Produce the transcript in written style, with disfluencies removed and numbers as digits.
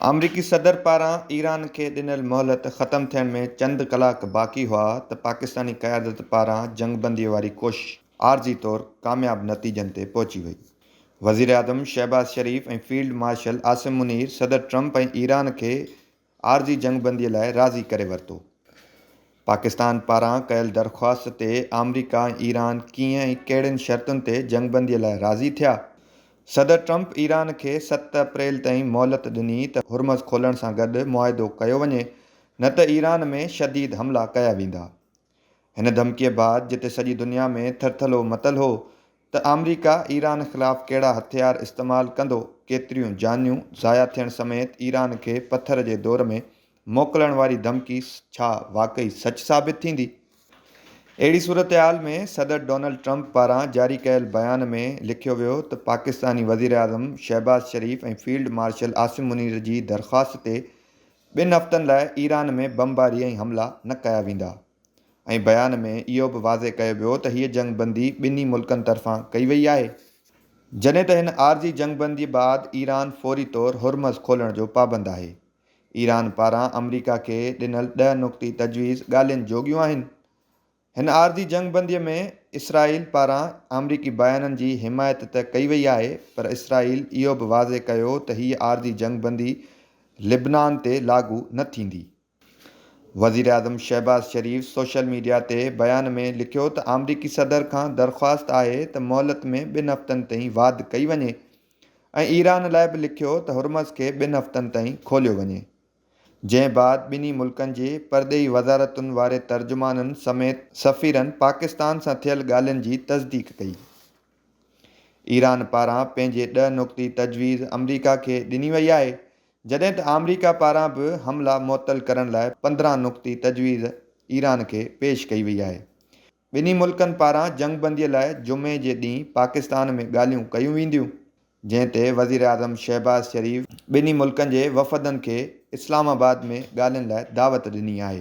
آمريڪي صدر پاران ايران کي ڏنل مهلت ختم ٿيڻ ۾ چند ڪلاڪ باقي هئا ته پاڪستاني قيادت پاران جنگبندي واري ڪوشش عارضي طور ڪامياب نتيجن تي پهچي وئي. وزيراعظم شهباز شريف ۽ فيلڊ مارشل عاصم منير صدر ٽرمپ ۽ ايران کي عارضي جنگبندي لاء راضي ڪري ورتو. پاڪستان پاران ڪيل درخواست تي آمريڪا ۽ ايران ڪيئن ۽ ڪهڙين شرطن تي جنگبندي لاء راضي ٿيا؟ صدر ٽرمپ ايران کي 7 اپريل تائين مهلت ڏني ته هرمز کولڻ سان گڏ معاهدو ڪيو وڃي نه ته ايران ۾ شديد حملا ڪيا ويندا. هن ڌمڪيء بعد جتي سڄي دنيا ۾ ٿرٿلو متل هو ته آمريڪا ايران خلاف ڪهڙا هٿيار استعمال ڪندو، ڪيتريون جانيون ضايع ٿيڻ سميت ايران کي پٿر جي دور ۾ موڪلڻ واري ڌمڪي ڇا واقعي سچ ثابت ٿيندي؟ اهڙي صورتحال ۾ صدر ڊونلڊ ٽرمپ پاران جاري ڪيل بيان ۾ لکيو ويو ته پاڪستاني وزيراعظم شهباز شريف ۽ فيلڊ مارشل عاصم منير جي درخواست تي ٻن هفتن لاء ايران ۾ بمباري ۽ حملا نه ڪيا ويندا ۽ بيان ۾ اهو به واضح ڪيو ويو ته هيء جنگ بندي ٻنهي ملڪن طرفان ڪئي وئي آهي جڏهن ته هن عارضي جنگ بندي بعد ايران فوري طور هرمز کولڻ جو پابند آهي. ايران پاران آمريڪا کي ڏنل ڏهه نقطي تجويز ڳالهين جوڳيون آهن. هن عارضي جنگ بندي ۾ اسرائيل پاران آمريڪي بيانن جي حمايت ته ڪئي وئي آهي پر اسرائيل اهو به واضح ڪيو ته هيء عارضي جنگ بندي لبنان تي لاڳو نه ٿيندي. وزيراعظم شهباز شريف سوشل ميڊيا تي بيان ۾ لکيو ته آمريڪي صدر کان درخواست آهي ته مهلت ۾ ٻن هفتن تائين واڌ ڪئي وڃي ۽ ايران لاء به لکيو ته هرمز کي ٻن هفتن تائين کوليو وڃي. جنهن بعد ٻنهي ملڪن جي پرڏيهي وزارتن واري ترجمانن سميت سفيرن پاڪستان سان ٿيل ڳالهين جي تصديق ڪئي. ايران پاران پنهنجي ڏهه نقطي تجويز آمريڪا کي ڏني وئي آهي، جڏهن ته آمريڪا پاران به حملا معطل ڪرڻ لاء 15 نقطي تجويز ايران کي پيش ڪئي وئي آهي. ٻنهي ملڪن پاران جنگبندي لاء جمعي جي ڏينهن پاڪستان ۾ ڳالهيون ڪيون وينديون، جنهن تي وزيراعظم شهباز شريف ٻنهي ملڪن جي وفدن کي اسلام آباد ۾ ڳالهين لاء دعوت ڏني آهي.